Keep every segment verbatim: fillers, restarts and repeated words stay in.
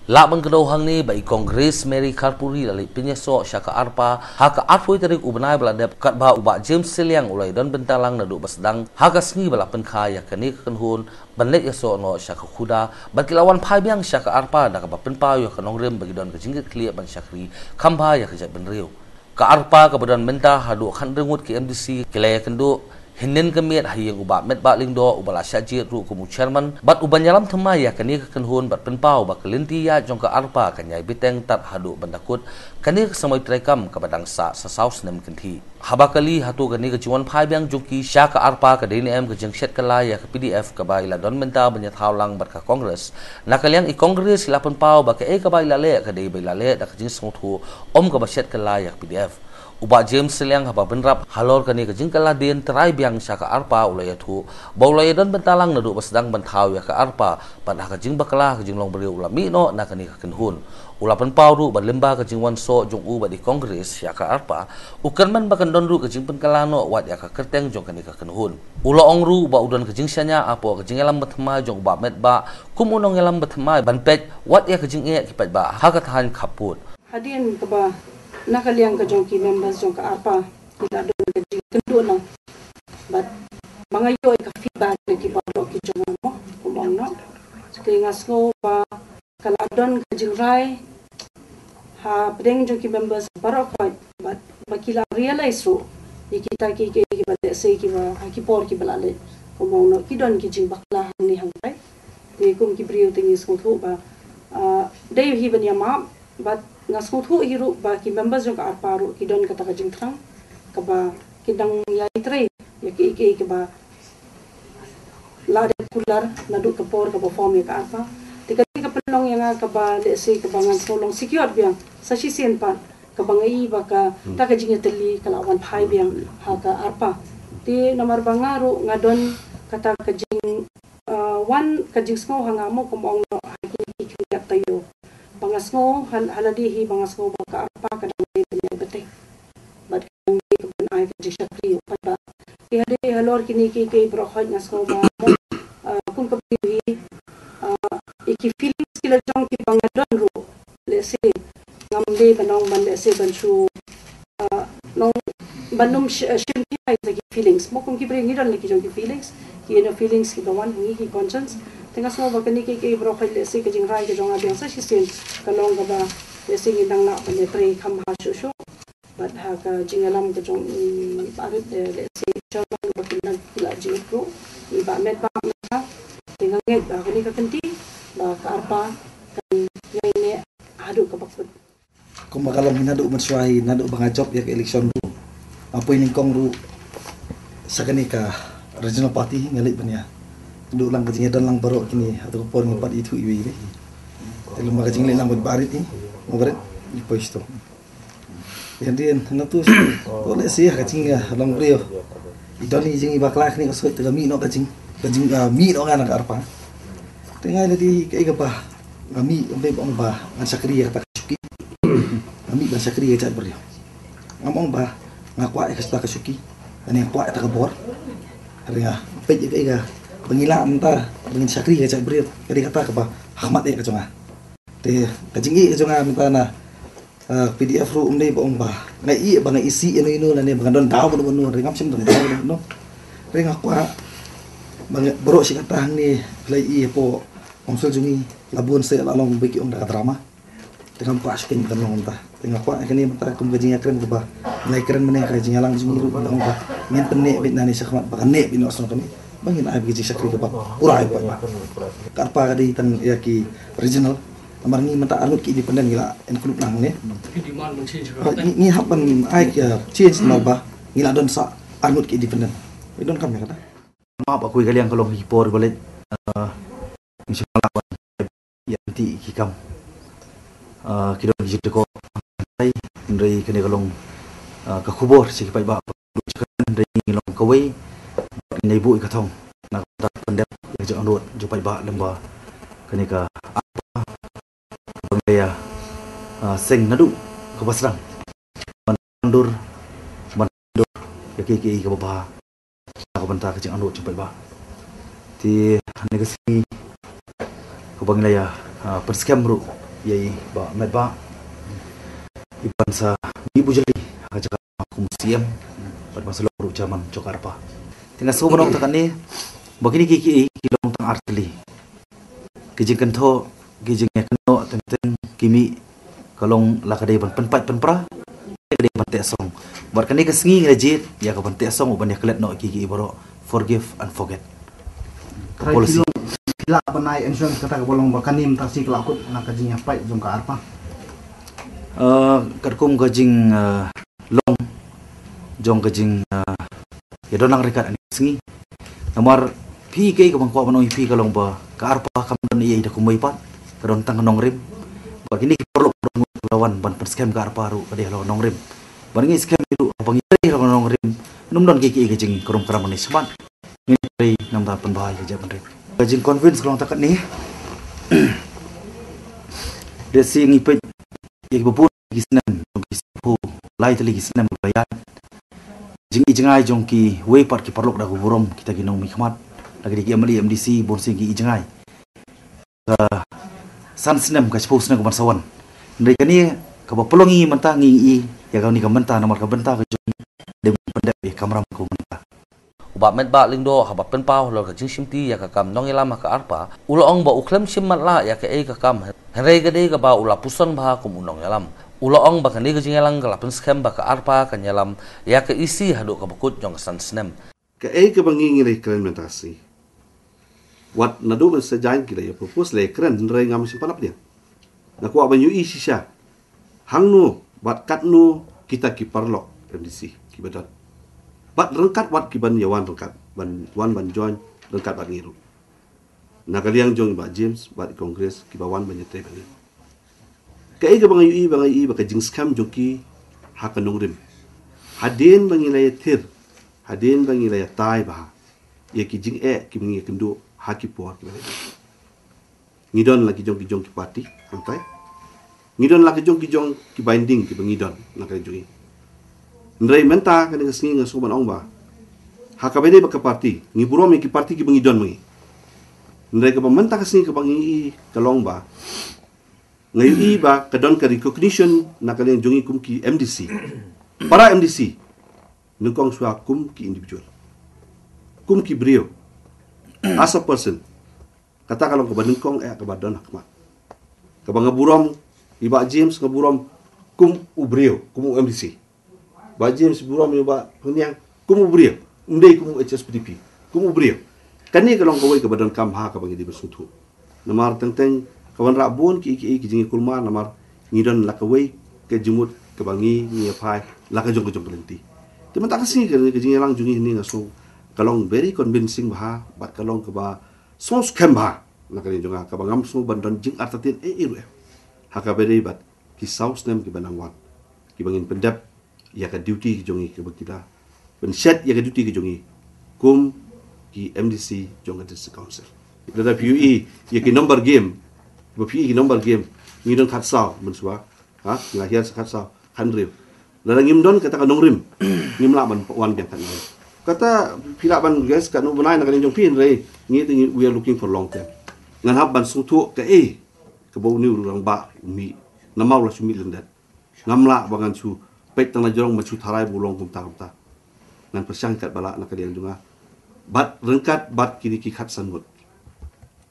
Lah ban kdew hangne ba i Kong Grace Mary Kharpuri la leit pynïasoh sha ka ARPA ha ka arphew tarik u bnai ba la dep, katba u Bah James Sylliang u la ïadon bynta lang naduh ba sdang ha ka sngi ba la pynkha ïa kane ka kynhun ban leit ïasoh noh sha ka khuda, bad ki la wan phai biang sha ka ARPA da kaba pynpaw ïa ka nongrim ba ki don ka jingkitkhlieh ban shakri kham bha ïa ka jaitbynriew. Ka ARPA kaba don mynta haduh khathynriew ngut ki MDC ki la ïakynduh hynnin ka miet ha ïing u Bah Metbah Lyngdoh uba la shah jied ruh kum u chairman bad uban ïalam thymmai ïa kane ka kynhun bad pynpaw ba ka lynti ïaid jong ka ARPA kan ïai bteng tad haduh ban da kut kane ka samoi treikam kaba dang sah sa saw snem kynthih. Haba kylli hato kane ka jingwan phai biang jong ki sha ka ARPA ka dei ne em ka jingshet kylla ïa ka PDF kaba i la don mynta ban ïathaw lang bad ka Congress, na ka liang i Congress i la pynpaw ba kaei kaba i la leh ka dei ba i la leh da ka jingsngewthuh, ym kaba shet kylla ïa ka PDF. U Bah James Sylliang haba bynrap halor kane ka jingkylla dien trai biang sha ka ARPA u la ïathuh ba u la ïadon bynta lang naduh ba sdang ban thaw ïa ka ARPA, bad ha ka jingbakla ha ka jinglong briew u la mih noh na kane ka kynhun. U la pynpaw ruh ba lyngba ka jingwan soh jong u bad i Congress sha ka ARPA, u kyrmen ba kan don ruh ka jingpynkylla noh wat ïa ka kyrteng jong kane ka kynhun. U la ong ruh ba u don ka jingshaniah hapoh ka jingïalam bathymmai jong u Bah Metbah kum u nongïalam bathymmai ban peit wat ïa ka jingeh ki paidbah ha ka thaiñ khappud. Hadien kaba na ka liang ka jong ki members jong ka ARPA ki la don ka jingkynduh noh bad ba nga ïoh ïa ka feedback na ki baroh ki jong nga, mo, kumba ong noh. Te nga sngew ba ka la don ka jingrai hapdeng jong ki members baroh khoit bad ba ki la realize ruh ïa kita ki, ki, kiba lehse kiba ha ki por kiba la leh, kumba ong noh, ki don ki jingbakla hangne hangtai. Te kum ki briew te ngi sngewthuh ba, ah, dei hi ban ïa map, bad nga sngewthuh hi ruh ba ki members jong ka ARPA ruh ki don kata ka jingthrang kaba kin dang ïai trei ïa kiei kiei kiba la dep kular naduh ka por kaba form ïa ka ARPA. Te kane ka pynlong ïa nga kaba lehse kaba ngan sngew long secure biang sa shisien pat, kaba nga i ba kata ka jingïatylli ka la wan phai biang ha ka ARPA. Te namar ba nga ruh nga don kata ka jing, ah, wan ka jingsngew ha nga, mo, kumba ong noh, ha kine ki khyndiat taïew ba nga sngew hal-, ha lade hi ba nga sngew ba ka ARPA ka dang dei ban ïai bteng bad ka dang dei ban ai ka jingshakri ïa u paidbah. Te hadien halor kine kiei kiei baroh khoit nga sngew ba, mo, ah, kum ka briew hi, ah, ïa ki feelings ki la jong kiba nga don ruh, lehse ngam dei ban ong ban, lehse ban shu, ah, nong ban ym sh-, ah, shim khia ïa ki feelings, mo, kum ki briew ngi don la ki jong ki feelings, ki inner feelings kiba wan ha ngi, ki conscience. Te nga sngew ba kane kiei kiei baroh khoit, lehse ka jingrai ka jong nga biang sa shisien ka long kaba lehse ngin dang lah ban ïatrei kham bha shuh shuh bad ha ka jingïalam ka jong i Bah Rit, eh, lehse chairman ba kin nang ki la jied ruh, i Bah Metbah mynta. Te nga ngeit ba kane ka kynti ba ka ARPA kan ïai neh haduh kaba kut. Kumba ka long hi naduh mynshuwa hi, naduh ba nga jop ïa ka election ruh, nga poi nyngkong ruh sha kane ka regional party, nga leit ban ïa duh lang ka jingïadon lang baroh kine, haduh ka por nga pat ithuh iwei iwei. Te lem bad ka jingleit lang bad Bah Rit hi, Bah Rit, i poi sha to. Ïa dien na tu to, lehse ha ka jing, ah, long briew i don i jingbakla kane ka soi, te ka mih noh ka jing, ka jing, ah, mih noh nga na ka ARPA. Te nga ïa lade hi kaei kaba nga mih, ym dei ba ong ba ngan shakri ïa kata ka shuki. Nga mih ban shakri ïa ka jaitbynriew. Ngam ong ba nga kwah ïa kata ka shuki, nga kwah ïa kata ka bor. Hynrei nga peit ïa kaei kaba ngi lah mynta ba ngin shakri ïa ka jaitbynriew, ka dei kata kaba ha khmat eh ka jong nga. Te ka jingïeit ka jong nga mynta na, ah, PDF ruh, ym dei ba ong ba nga ïeit ba nga isih ïano ïano lane ba nga don daw bad uno uno, hynrei ngam shym don daw bad uno uno. Hynrei nga kwah ba nga, baroh shi katta hangne la ïohi hapoh council jong ngi, la bun seh la long ba ki ong da ka drama. Te ngam kwah shuh kein ba kan long kumta. Te nga kwah ïa kane mynta kum ka jingïakren kaba ngi la ïakren mynne ha ka jingïalang jong ngi ruh, ba ong ba ngin pynneh beit nangne shakhmat, ba kan neh beit noh shuh kane, ba ngin ai beit ka jingshakri kaba pura ïa u paidbah. Ka ARPA ka dei tang ïa ki regional. Namar ngi mynta arngut ki independent ngi la include lang ne. Ngi, ngi hap ban ai ka change namar ba ngi la don sa arngut ki independent. Ngi donkam ïa kata. Map, ha kawei ka liang ka long ha ki por ba leit, ah, ngi shu lah ban ïa lynti ki kam, ah, ki don ki jingtyrkhong, hynrei kane ka long, ah, ka khubor sha ki paidbah, hynrei ngi long kawei, ngi buh ïa ka thong na ka bynta pyndep ïa ka jingangnud jong u paidbah lyngba kane ka ARPA, ban ïa, ah, seng naduh kaba sdang ban dur, ban dur ïa kiei kiei kaba bha na ka bynta ka jingangnud jong u paidbah. Te ha kane ka sngi kaba ngi la ïa, ah, pynskhem ruh ïa i Bah Metbah, i ban sa mih bujli ha ka jaka kum C M bad ban sa long ruh chairman jong ka ARPA. Te nga sngew ban ong tang katne ba kine ki ki ki long tang artylli. Ki jingkynthoh, ki jingïakynnoh teng teng ki mih, ka long la ka dei ban pynpait pynpra, ka dei ban teh song. Bad kane ka sngi ngi la jied ïa ka ban teh song, u ban ïaklet noh ki ki baroh, forgive and forget. Ka policy. Ki lah ban ai insurance kata ka ba long ba kane mynta shi ka la kut na ka jingïapait jong ka ARPA. Uh, katkum ka jing uh, long jong ka jing uh, ïa don lang ryngkat ani sngi. Namar phi, kaei kaba nga kwah ban ong ïa phi ka long ba ka ARPA kam don ei ei da kumwei pat, ka don tang ka nongrim. Ba kine ki paralok ka don ka la wan ban pynskhem ka ARPA ruh ka dei halor nongrim. Ban ngi skhem ruh ba ngi trei halor nongrim, ym don kaei kaei ka jingkrum kram ne shamat. Ngi trei namar pynbha ïa ka jaitbynriew. Ka jingconvince ka long tang katne. Lehse ngi peit ïa kiba bun ki snem, jong ki snem, lai tylli ki snem ba la ïaid. Jingïohi jngai jong kiwei pat ki paralok da ka burom, kita ki nongmihkhmat, da ki M L A, M D C, bun sien ki ïohi jngai. Ka san snem, ka shiphew snem ka ban sa wan. Hynrei kane kaba pynlong ïa ngi mynta, ngi ïohi ïa kane ka mynta, namar ka bynta ka jong ngi dei ban pyndep ïa ka kamram ka mynta. U Bah Metbah Lyngdoh haba pynpaw halor ka jingshimti ïa ka kam nongïalam ha ka ARPA, u la ong ba u khlem shim matlah ïa kaei ka kam, hynrei ka dei kaba u la puson bha kum u nongïalam. U la ong ba kane ka jingïalang ka la pynskhem ba ka ARPA kan ïalam ïa ka E C haduh kaba kut jong ka san snem. Kaei kaba ngi ngi la ïakren mynta ka sngi, wat naduh mynsajan ki la ïa propose, la ïakren, hynrei ngam shym pat la pdiang. Nga kwah ban ïohi shisha hangno bad katno kita ki paralok M D C kiba don, bad ryngkat wat ki ban ïa wan ryngkat, ban wan ban join ryngkat bad ngi ruh, na ka liang jong i Bah James bad i Congress kiba wan ban ïatrei bad ngi. Kaei kaba nga ïohi, ba nga ïohi ba ka jingskhem jong ki ha ka nongrim, hadien ba ngi la ïathir, hadien ba ngi la ïatai bha ïa ki jingeh kiba ngi ïakynduh ha ki por kiba la dep. Ngi don la ki jong ki jong ki party, hangtai. Ngi don la ki jong ki jong ki binding kiba ngi don na ka jong ngi. Hynrei mynta kane ka sngi nga sngew ban ong ba ha kaba ïadei bad ka party, ngi burom ïa ki party kiba ngi don ma ngi. Hynrei kaba mynta ka sngi kaba ngi ïohi ka long ba nga ïohi ba ka don ka recognition na ka liang jong ngi kum ki M D C, para M D C, nyngkong shuwa kum ki individual, kum ki briew, as a person. Kata ka long kaba nyngkong eh kaba don ha khmat. Kaba nga burom i Bah James, nga burom kum u briew, kum u M D C. Bah James burom ïa u Bah Phangniang kum u briew, ym dei kum u H S P D P, kum u briew. Kane ka long kawei kaba donkam ha kaba ngi dei ban sngewthuh. Namar teng teng ka wanrah bun ki, ki, ki jingïakulmar, namar ngi don la kawei ka jingmut kaba ngi, ngi ïa phai la ka jong ka jong ka lynti. Te mynta ka sngi ka, ka jingïalang jong ngi hangne nga sngew ka long very convincing bha, bad ka long kaba sngewskhem bha na ka liang jong nga, kaba ngam sngew ban don jingartatien ei ei ruh em ha kaba ïadei bad ki saw snem kiba nang wan, kiba ngin pyndep ïa ka duty ka jong ngi, kaba ki la pynshet ïa ka duty ka jong ngi kum ki M D C jong ka District Council. Lada phi ïohi ïa ki number game, ba phi ïohi ki number game, ngi don khatsaw mynshuwa, ha, nga hiar sa khatsaw, khathynriew. Lada ngim don kata ka nongrim, ngim lah ban wan biang khatnai. Kata phi lah ban guess katno bnai na ka liang jong phi, hynrei ngi te ngi, we are looking for long term. Ngan hap ban sngewthuh kaei kaba une u rangbah u mih, namar u la shu mih lyndet. Ngam lah ba ngan shu peit tang na jrong ban shu tharai ba u long kumta kumta. Ngan pyrshang katba lah na ka liang jong nga, bad ryngkat bad kine ki khatsan ngut,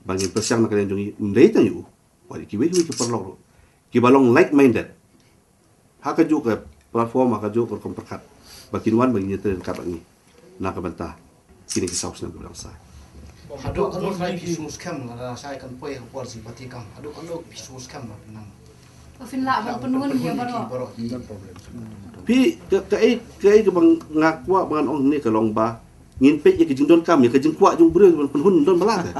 ba ngin pyrshang na ka liang jong ngi, ym dei tang ïa u, wat ïa kiwei kiwei ki paralok ruh kiba long like minded ha kajuh ka platform, ha kajuh ka rukom pyrkhat, ba kin wan ba ngin ïatrei ryngkat bad ngi na ka bynta kine ki saw snem kiba dang sah. Haduh katno phi sngewskhem lada sa ïa kan poi ha ka por jingpyrkhat kam? Haduh katno phi sngewskhem ba phin nang, ba phin lah ban pynhun ïa baroh? Phi, ka, kaei, kaei kaba nga kwah ba ngan ong hangne ka long ba ngin peit ïa ka jingdonkam, ïa ka jingkwah jong u briew ban pynhun, don ba lah te.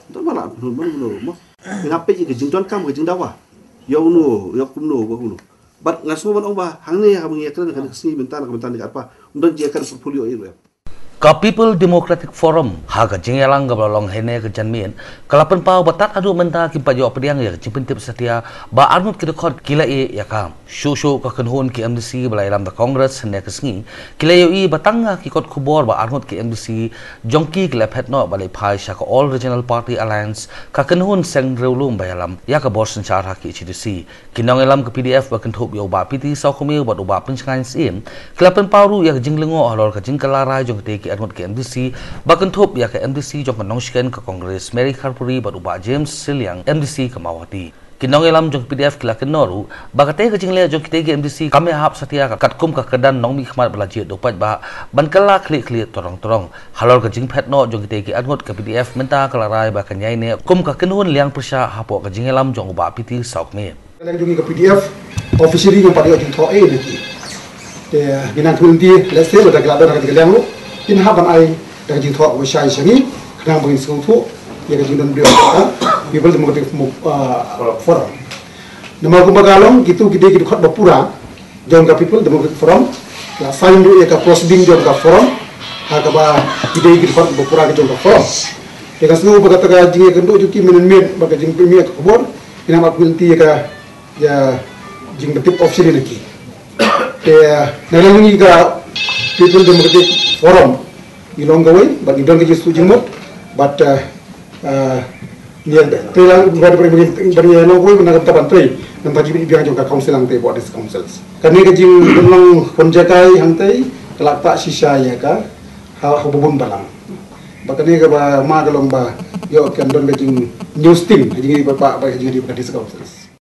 Don ba lah pynhun ban pynhun mo. Nga peit ïa ka jingdonkam, ka jingdawa. Ïa uno, ïa kumno, ba kumno. Bad nga sngew ban ong ba hangne haba ngi ïakren kane ka sngi mynta na ka bynta ne ka ARPA, ym don jingïakren portfolio ei ruh em. Ka People Democratic Forum ha ka jingïalang kaba la long hynne ka janmiet ka la pynpaw ba tad haduh mynta kim pat ïoh pdiang ïa ka jingpyntip satia ba arngut ki dkhot ki la ïeh ïa ka. Shuh shuh ka kynhun ki M D C ba la ïalam da Congress hynne ka sngi ki la ïohi ba tang ha ki kot khubor ba arngut ki M D C jong ki ki la phet noh bad leit phai sha ka All Regional Party Alliance, ka kynhun seng riewlum ba ïalam ïa ka bor synshar ha ki H A D C. Ki nongïalam ka P D F ba kynthup ïa u Bah P T Sawkmie bad u Bah Pynshngaiñ Syiem ki la pynpaw ruh ïa ka jinglyngngoh halor ka jingkylla rai jong kitei ki arngut ki M D C ba kynthup ïa ka M D C jong ka Nongshken ka Congress Mary Kharpuri bad u Bah James Sylliang, M D C ka Mawhati. Ki nongïalam jong ka P D F ki la kynnoh ruh ba katei ka jingleh jong kitei ki M D C kam ïahap satia katkum ka kyrdan nongmihkhmat ba la jied u paidbah ban kylla khlieh khlieh tyrong tyrong. Halor ka jingphet noh jong kitei ki arngut, ka P D F mynta ka la rai ba kan ïaineh kum ka kynhun liang pyrshah hapoh ka jingïalam jong u Bah P T Sawkmie. Ka liang jong ngi ka P D F officially ngam pat ïoh jingthoh ei na ki. Te ngi nang kynti, let's say, lada ki la don ha ka jingkylliang ruh, kin hap ban ai da ka jingthoh kaba shai sha ngi khnang ba ngin sngewthuh ïa ka jingdon briew ka People Democratic Mo-, ah, Forum. Namar kumba ka long, kitu ki dei ki dkhot ba pura jong ka People Democratic Forum. La sign ruh ïa ka proceeding jong ka forum ha kaba ki dei ki dkhot ba pura ki jong ka forum. Te nga sngew ba kata ka jingïakynduh jong ki mynmiet bad ka jingpynmih ïa ka khubor, ngin ym ap kynti ïa ka, ïa jingpyntip officially na ki. Te na liang jong ngi ka People Democratic Forum, ngi long kawei bad ngi don ka jingsuk jingmut bad, eh, eh, ngi, te la bad bad ngi, bad ngi long kawei bad na ka bynta ban trei na ka bynta jingbiang jong ka council hangtei, bad district councils. Kane ka jinglong khun jakai hangtei ka la ktah shisha ïa ka ha, ha ba bun balang. Ba kane kaba ma ka long ba ïoh kan don ka jing new sting ha jingïadei bad, bad, bad ka jingïadei bad ka district councils.